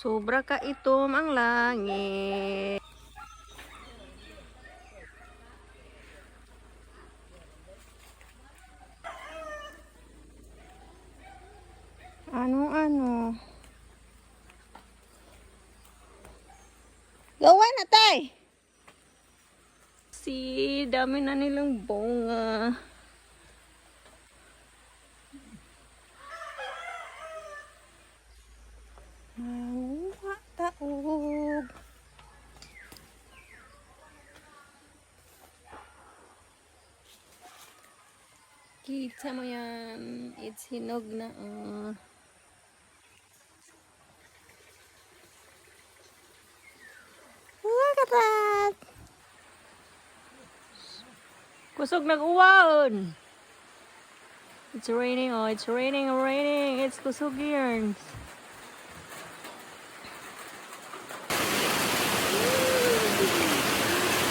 Sobra ka itom ang langit. Ano, ano? Gawa na tay! Si, dami na nilang bunga. Manguha taog. Kita mo yan. It's hinog na. Oh. Look at that! Kusog nag-uwan! It's raining, oh, it's raining, raining. It's kusog yarns.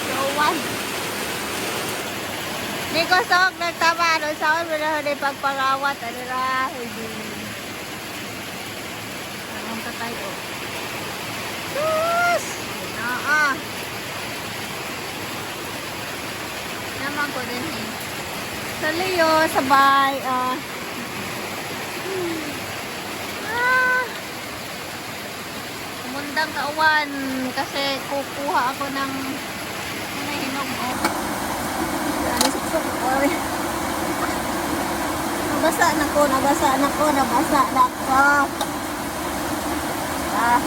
Gawan. Di kusog nagtama. Ano sa akin, wala na pagparawat. Ano na? Hindi. Anong tatay, oh. Sus! Oo. Naman ko din eh. Sa Leo, sabay. Ah. Ah. Kumundang kauwan kasi kukuha ako ng ano hinog oh. Ano suksok ko. Nabasa na ko, nabasa na ko, nabasa na ko. Ah.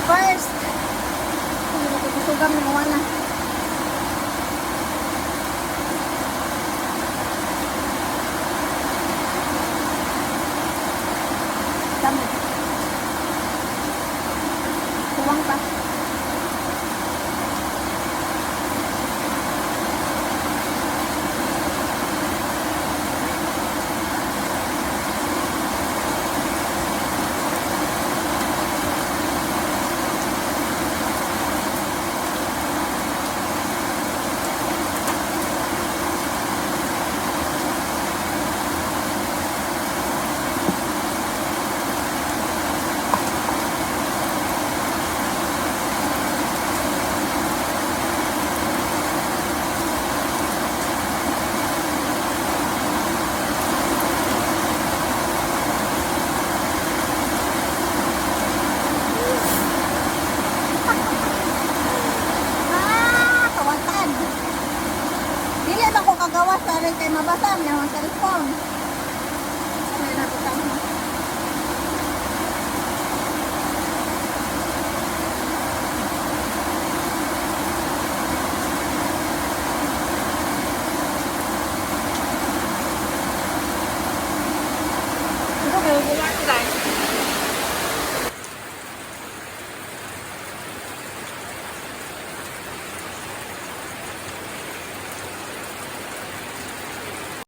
First, hindi na kukusugan ng na. Tama. Kuwang pa. Ah, kawatan. Dili ba ko kagawas sa rin kay mabasa ang iyang cellphone.